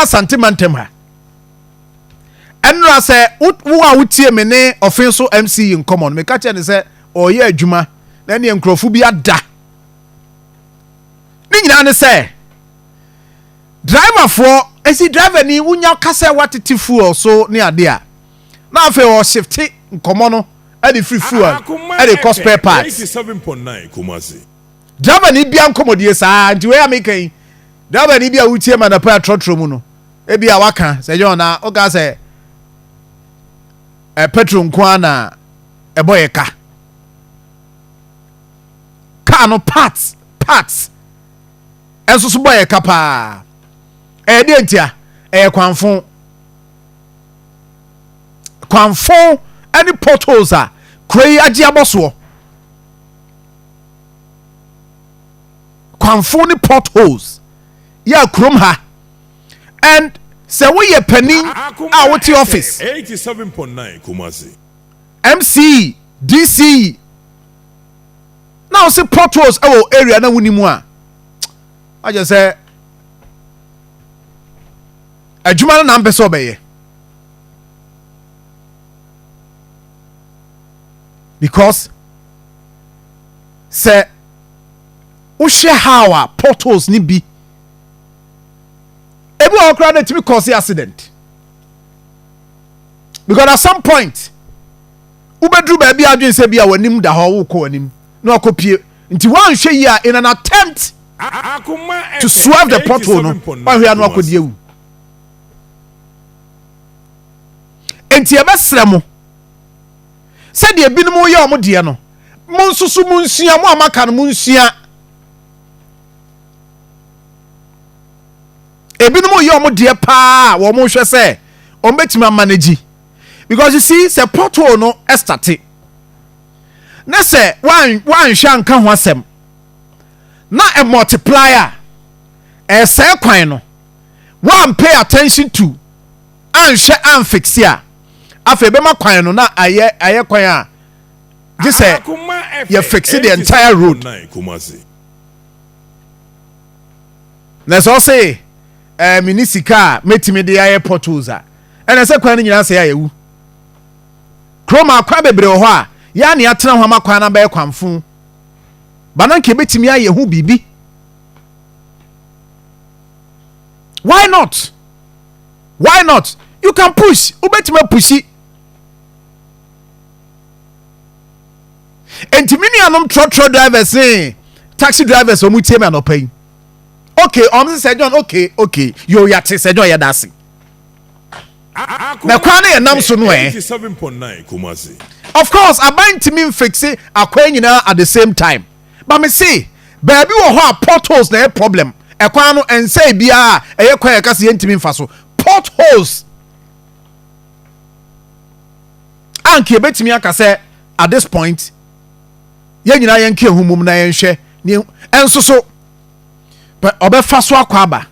Asante mantam ha. Ɛnora sɛ wo a wotie me ne ɔfen so MC yi nkɔmmɔ no, meka kyerɛ ne sɛ ɔreyɛ adwuma na ɛneɛ nkurɔfo bi ada. Ne nyinaa ne sɛ driverfoɔ esi driver ni wonya kasa watete fuel so ne ade a na afei ɔshifte nkɔmmɔ no ɛde firi fuel ɛde kɔ spare parts. Driver ni bia nkɔmmɔdie saa nti wei a meka yi driver ni bi a wotie ma anapa atrɔtrɔ mu no ebi a waka sɛ John na woka sɛ ɛ petrol nko ara na ɛbɔ yɛ ka kaa no parts parts ɛnso so bɔ yɛ ka paa ɛyɛ deɛ ntia ɛyɛ kwanfo kwanfo ɛne potholes a kuro yi agye abɔ soɔ kwanfo ne potholes yɛ kurom ha and sɛ woyɛ panin a wote office MC DC na wo se potholes ɛwɔ area na woni mu a agye sɛ adwuma no na mpɛ sɛ ɔbɛyɛ because sɛ wohwɛ how a potholes ni bi ebi wɔ hɔ koraa na etumi cause accident because at some point wobɛduru baabi adwene sɛ bi a w'anim da hɔ wokɔ w'anim na wakɔ pie nti woanhwɛ yi a in an attempt to swerve the pothole no woanhwɛ a na wakɔdi awu. Nti yɛbɛsrɛ mo sɛdeɛ ebinom yɛ wɔn deɛ no, mo nso so monsua, mo a moaka no monsua. Ebinom yɛ wɔn deɛ paa wɔn hwɛ sɛ wɔn bɛtumi amanage because you see sɛ pothole no ɛstate na sɛ wanhwɛ anka ho asɛm na ɛ multiply a ɛsɛe kwan no wan pay attention to anhwɛ anfixe a afei bɛma kwan no na ayɛ ayɛ kwan a gye sɛ yɛ fixe the entire road. Na sɛ ɔse ɛɛ mini sika a mɛtumi de ayɛ potholes a ɛna sɛ kwan no nyinaa sɛ ayɛwu. Kurom akwan bebree wɔ hɔ a yɛa ne atena ho ama kwan no abɛyɛ kwanfo ba na nka ebɛtumi ayɛ ho biribi. Why not? Why not? You can push. Wobɛtumi apushi. Enti me nuanom trɔtrɔ drivers ne taxi drivers wɔn tie me anɔpa yi. Okay, wɔn sɛ John, okay, okay. Yo, yate sɛ John yɛda ase. Na kwan no yɛ nam so no ɛ. Of course, aban ntumi mfixe akwan nyinaa at the same time. But me se, baabi wɔ hɔ a potholes na ɛyɛ problem. Ɛkwan no ɛnsɛe biara a ɛyɛ kwan a yɛka sɛ yɛntumi mfa so. Potholes a nka yɛbɛtumi aka sɛ at this point yɛn nyinaa yɛnka ehu mum na yɛnhwɛ ne ɛnso so ɔbɛfa so akɔ aba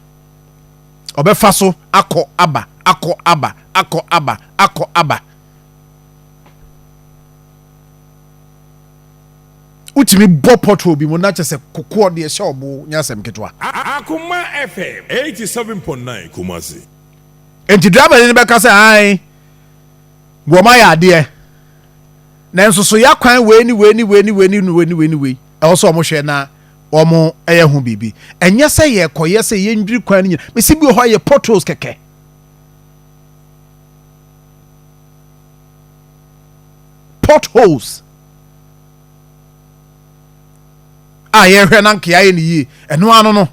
ɔbɛfa so akɔ aba akɔ aba akɔ aba akɔ aba wotumi bɔ pothole bi mu na kyɛ sɛ kokoɔ deɛ hyɛ ɔbo nyɛ asɛm ketewa. Akoma FM 87.9 Kumasi. Enti driver ni no bɛka sɛ ae wɔn ayɛ adeɛ nanso so yɛakwan wei ne wei ne wei ne wei ne wei ne wei ne wei ɛwɔ sɛ wɔn hwɛ na wɔn ɛyɛ ho biribi. Ɛnyɛ sɛ yɛkɔyɛ sɛ yɛndwiri kwan no nyina mesi bi wɔ hɔ a yɛ potholes kɛkɛ. Potholes a yɛhwɛ na nka yɛayɛ no yie ɛno ano no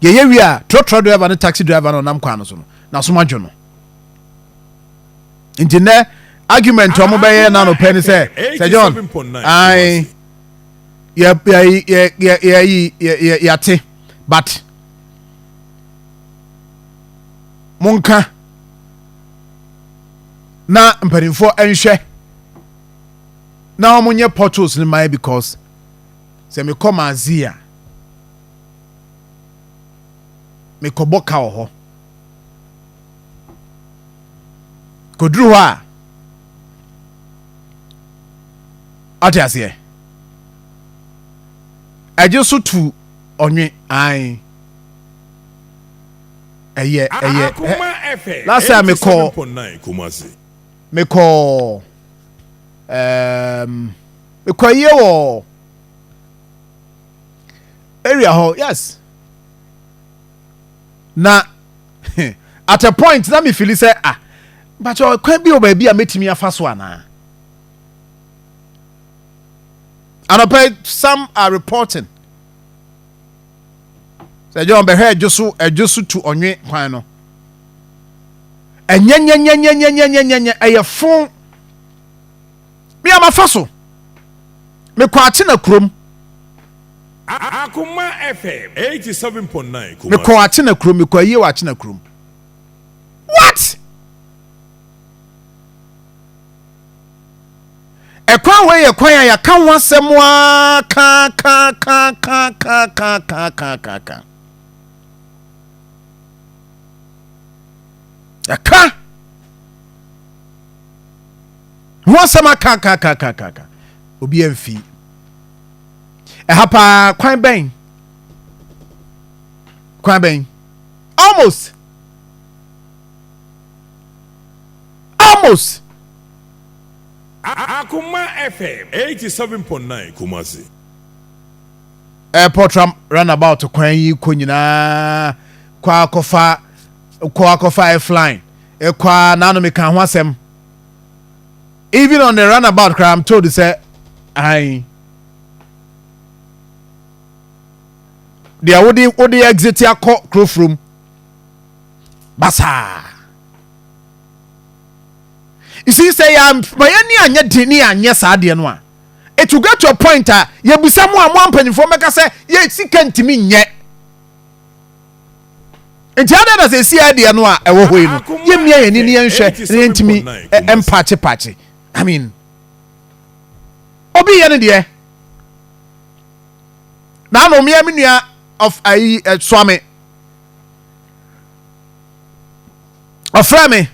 yɛyɛ wie a trɔtrɔ driver ne taxi driver no ɔnam kwan no so no n'asom adwo no. Nti nnɛ argument a wɔn bɛyɛ na anɔpɛ ne sɛ sɛ John ae yɛ yɛ yɛ yɛ yɛ yɛ yɛate but monka na mpanimfoɔ nhwɛ na wɔn nyɛ potholes no man because sɛ mekɔ maazi a mekɔbɔ ka wɔ hɔ kɔduru hɔ a ɔte aseɛ ɛgye so tu ɔnwe ae. Ɛyɛ ɛyɛ Akoma FM last time mekɔ 87.9 Kumasi. Mekɔ mekɔ yie wɔ area hɔ, yes, na at a point na me feel sɛ, ah, mpakyɛ, kwan bi wɔ baabi a mɛtumi afa so anaa? Anɔpɛ some are reporting sɛ John bɛhwɛ ɛdwo so, ɛdwo so tu ɔnwe kwan no ɛnyɛnyɛnyɛnyɛnyɛnyɛnyɛ, ɛyɛ fon mi a mafa so mekɔ akye na kurom. Akoma FM 87.9 Kumasi. Mekɔ akye na kurom, mekɔ ayie wɔ akye na kurom. What? Ɛkwan wei yɛ kwan a yɛaka ho asɛm a ka ka ka ka ka ka ka ka ka ka yɛka ho asɛm aka ka ka ka ka ka, obi amfi ɛha paa. Kwan bɛn? Kwan bɛn? Almost. Akoma FM 87.9 Kumasi. Airport roundabout kwan yi kɔ nyinaa, kɔ akɔfa, kɔ akɔfa airfline, ɛkɔ a naanu mi ka ho asɛm. Even on the roundabout kora, I'm told sɛ ayi deɛ wode exit akɔ kurofurom basaa. You see sɛ yɛ ma yɛn ni anyɛ den ni anyɛ saa adeɛ no a, it will get to a point a yɛbisa mu a mo ampanyinfoɔ mɛka sɛ yɛ sika ntumi nyɛ. Nti adan na sɛ esi adeɛ no a ɛwɔ hɔ yi no, yɛmmia yɛn ani ni yɛnhwɛ na yɛntumi mpakyepakye. I mean, obi yɛ ne deɛ na ano mmea mi nua of ayi ɛsoame ɔfrɛ me,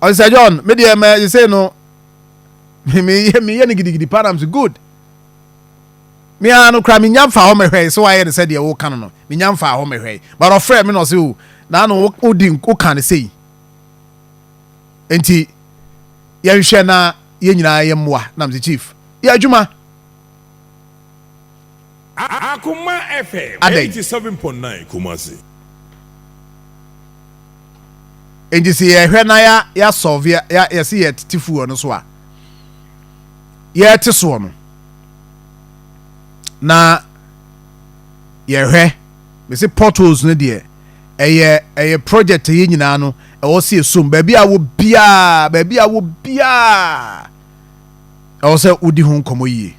ɔsɛ, "John, me deɛ mɛ sɛ no meyɛ no gidigidi pa." Nam so good, me ara no kora menya mfa hɔ mɛhwɛ sɛ wayɛ no sɛdeɛ woka no, menya mfa hɔ mɛhwɛ, but ɔfrɛ me na ɔsɛ o na ano wodi woka no sei, nti yɛnhwɛ na yɛn nyinaa yɛ mmoa. Nam sɛ, "Chief, yɛ adwuma." Akoma FM Adɛn? 87.9 Kumasi. Nti sɛ yɛhwɛ na ya yɛasɔlve ya yɛsɛ yɛtete fuel no so a yɛte soɔ no na yɛhwɛ mesi potholes no deɛ, ɛyɛ project yɛ nyinaa no ɛwɔ sɛ yɛsom baabi a wɔ biaa, baabi a wɔ biaa ɛwɔ sɛ wodi ho nkɔmmɔ yie.